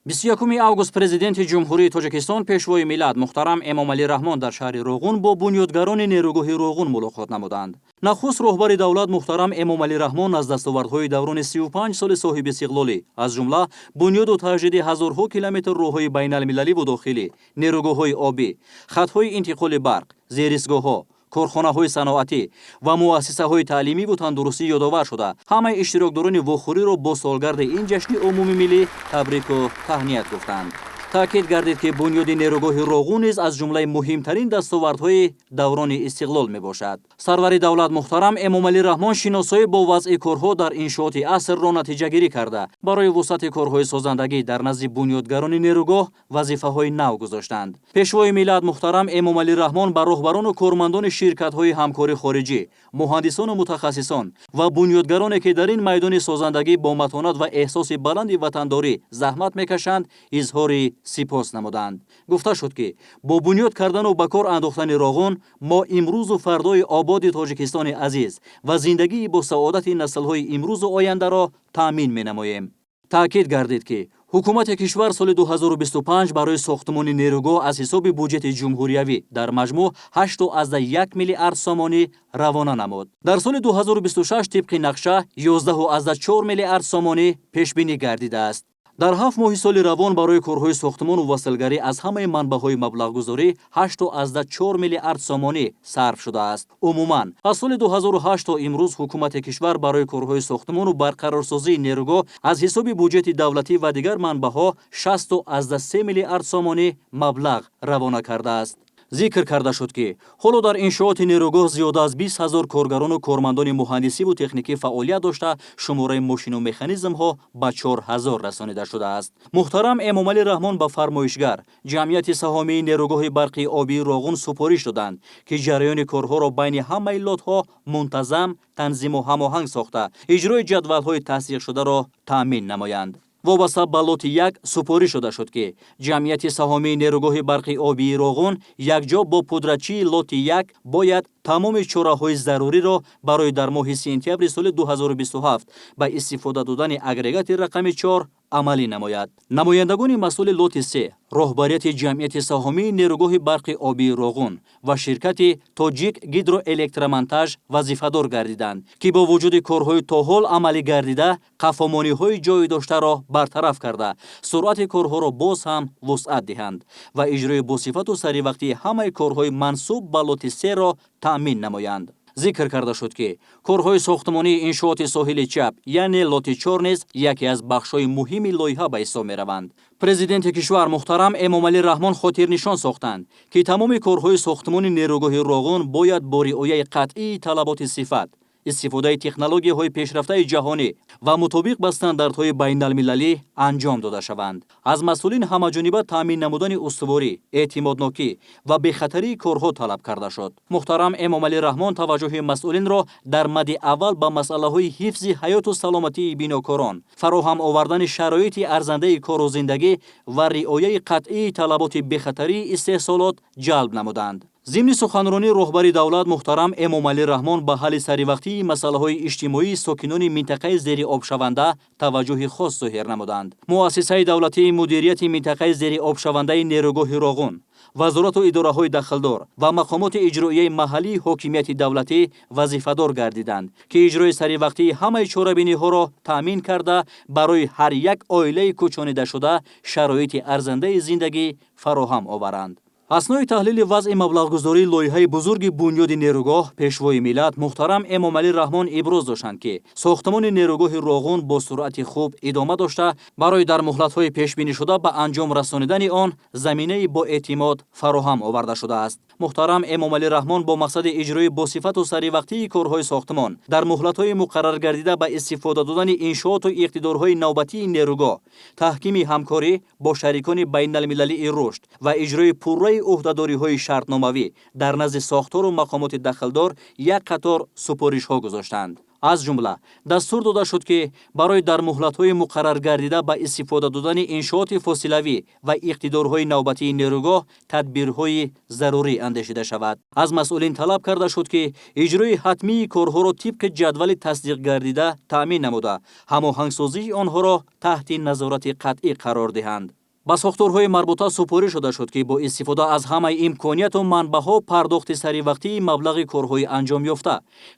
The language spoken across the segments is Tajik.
21 август Президенти Ҷумҳурии Тоҷикистон, Пешвои миллат муҳтарам Эмомалӣ Раҳмон дар шаҳри Роғун бо бунёдгарони нерӯгоҳи Роғун мулоқот намуданд. Нахуст роҳбари давлат муҳтарам Эмомалӣ Раҳмон аз дастовардҳои даврони 35 соли соҳибистиқлолӣ, аз ҷумла бунёду таҷдиди ҳазорҳо километр роҳҳои байналмилаливу дохилӣ, нерӯгоҳҳои обӣ, хатҳои интиқоли барқ, зеристгоҳҳо, корхонаҳои саноатӣ ва муассисаҳои таълимиву тандурустӣ ёдовар шуда, ҳамаи иштирокдорони вохӯриро бо солгарди ин ҷашни умумимиллӣ табрику таҳният гуфтанд. Таъкид гардид, ки бунёди нерӯгоҳи Роғун низ аз ҷумлаи муҳимтарин дастовардҳои даврони истиқлол мебошад. Сарвари давлат муҳтарам Эмомалӣ Раҳмон шиносоӣ бо вазъи корҳо дар иншооти асрро натиҷагирӣ карда, барои вусъати корҳои созандагӣ дар назди бунёдгарони нерӯгоҳ вазифаҳои нав гузоштанд. Пешвои миллат муҳтарам Эмомалӣ Раҳмон ба роҳбарону кормандони ширкатҳои ҳамкори хориҷӣ, муҳандисону мутахассисон ва бунёдгароне, ки дар ин майдони созандагӣ бо матонат ва эҳсоси баланди ватандорӣ заҳмат мекашанд, изҳори сипос намуданд. Гуфта шуд, ки бо бунёд кардану ба кор андохтани Роғун мо имрӯзу фардои ободи Тоҷикистони азиз ва зиндагии босаодати наслҳои имрӯзу ояндаро таъмин менамоем. Таъкид гардид, ки ҳукумати кишвар соли 2025 барои сохтмони нерӯгоҳ аз ҳисоби буҷети ҷумҳуриявӣ дар маҷмӯъ 8,1 миллиард сомонӣ равона намуд. Дар соли 2026 тибқи нақша 11,4 миллиард сомонӣ пешбинӣ гардидааст. Дар 7 моҳи соли равон барои корҳои сохтмону васлгарӣ аз ҳамаи манбаъҳои маблағгузорӣ 8,4 миллиард сомонӣ сарф шудааст. Умуман, аз соли 2008 то имрӯз ҳукумати кишвар барои корҳои сохтмону барқарорсозии нерӯгоҳ аз ҳисоби буҷети давлатӣ ва дигар манбаъҳо 60,3 миллиард сомонӣ маблағ равона кардааст. Зикр карда шуд, ки ҳоло дар иншооти нерӯгоҳ зиёда аз 20 000 коргарону кормандони муҳандисиву техникӣ фаъолият дошта, шумораи мошину механизмҳо ба 4000 расонида шудааст. Муҳтарам Эмомалӣ Раҳмон ба фармоишгар, Ҷамъияти саҳомии нерӯгоҳи барқи обии Роғун, супориш доданд, ки ҷараёни корҳоро байни ҳамаи лотҳо мунтазам танзиму ҳамоҳанг сохта, иҷрои ҷадвалҳои тасдиқшударо таъмин намоянд. Вобаста ба лоти 1 супориш дода шуд, ки Ҷамъияти саҳомии нерӯгоҳи барқи обии Роғун якҷо бо пудратчии лоти 1 бояд тамоми чораҳои заруриро барои дар моҳи сентябри соли 2027 ба истифода додани агрегати рақами 4 амалӣ намояд. Намояндагони масъули лоти 3, роҳбарияти Ҷамъияти саҳомии нерӯгоҳи барқи обии Роғун ва ширкати Тоҷик Гидроэлектромонтаж вазифадор гардиданд, ки бо вуҷуди корҳои то ҳол амалӣ гардида, қафомониҳои ҷой доштаро бартараф карда, суръати корҳоро боз ҳам вусъат диҳанд ва иҷрои босифату саривақтии ҳамаи корҳои мансуб ба лоти 3-ро таъмин намоянд. Зикр карда шуд, ки корҳои сохтмонии иншооти соҳили чап, яъне лоти 4 низ яке аз бахшҳои муҳими лоиҳа ба ҳисоб мераванд. Президенти кишвар муҳтарам Эмомалӣ Раҳмон хотирнишон сохтанд, ки тамоми корҳои сохтмони нерӯгоҳи Роғун бояд бо риояи қатъии талаботи сифат, истифодаи технологияҳои пешрафтаи ҷаҳонӣ ва мутобиқ ба стандартҳои байналмилалӣ анҷом дода шаванд. Аз масъулин ҳамаҷониба таъмин намудани устуворӣ, эътимоднокӣ ва бехатарии корҳо талаб карда шуд. Муҳтарам Эмомалӣ Раҳмон таваҷҷӯҳи масъулинро дар мадди аввал ба масъалаҳои ҳифзи ҳаёту саломатии бинокорон, фароҳам овардани шароити арзандаи кору зиндагӣ ва риояи қатъии талаботи бехатарии истеҳсолот ҷалб намуданд. Зимни суханронӣ роҳбари давлат муҳтарам Эмомалӣ Раҳмон ба ҳалли саривақтии масъалаҳои иҷтимоии сокинони минтақаи зериобшаванда таваҷҷӯҳи хос зоҳир намуданд. Муассисаи давлатии мудирияти минтақаи зериобшавандаи нерӯгоҳи Роғун, вазорату идораҳои дахлдор ва мақомоти иҷроияи маҳаллии ҳокимияти давлатӣ вазифадор гардиданд, ки иҷрои саривақтии ҳамаи чорабиниҳоро таъмин карда, барои ҳар як оилаи кӯчонидашуда шароити арзандаи зиндагӣ фароҳам оваранд. Аснои таҳлили вазъи маблағгузории лоиҳаи бузурги бунёди нерӯгоҳ Пешвои миллат муҳтарам Эмомалӣ Раҳмон иброз доштанд, ки сохтмони нерӯгоҳи Роғун бо суръати хуб идома дошта, барои дар муҳлатҳои пешбинишуда ба анҷом расонидани он заминаи боэътимод фароҳам оварда шудааст. Муҳтарам Эмомалӣ Раҳмон бо мақсади иҷрои босифату саривақтии корҳои сохтмон дар муҳлатҳои муқарраргардида ба истифода додани иншооту иқтидорҳои навбатии нерӯгоҳ, таҳкими ҳамкорӣ бо шарикони байналмилалии рушд ва иҷрои пурраи ӯҳдадориҳои шартномавӣ дар назди сохтору мақомоти дахлдор як қатор супоришҳо гузоштанд. Аз ҷумла дастур дода шуд, ки барои дар муҳлатҳои муқарраргардида ба истифода додани иншооти фосилавӣ ва иқтидорҳои навбатии нерӯгоҳ тадбирҳои зарурӣ андешида шавад. Аз масъулин талаб карда шуд, ки иҷрои ҳатмии корҳоро тибқи ҷадвали тасдиқгардида таъмин намуда, ҳамоҳангсозии онҳоро таҳти назорати қатъӣ қарор диҳанд. Ба сохторҳои марбута супориш дода шуд, ки бо истифода аз ҳамаи имконияту манбаъҳо пардохти саривақтии маблағи корҳои анҷомёфта,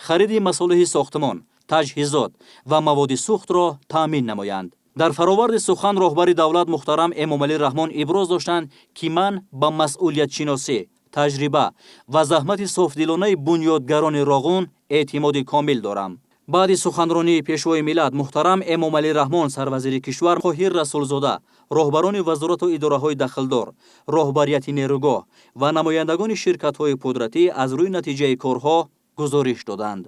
хариди масолеҳи сохтмон, таҷҳизот ва маводи сӯхтро таъмин намоянд. Дар фароварди сухан роҳбари давлат муҳтарам Эмомалӣ Раҳмон иброз доштанд, ки ман ба масъулиятшиносӣ, таҷриба ва заҳмати софдилонаи бунёдгарони Роғун эътимоди комил дорам. Баъди суханронии Пешвои миллат муҳтарам Эмомалӣ Раҳмон, сарвазири кишвар Қоҳир Расулзода, роҳбарони вазорату идораҳои дахлдор, роҳбарияти нерӯгоҳ ва намояндагони ширкатҳои пудратӣ аз рӯи натиҷаи корҳо гузориш доданд.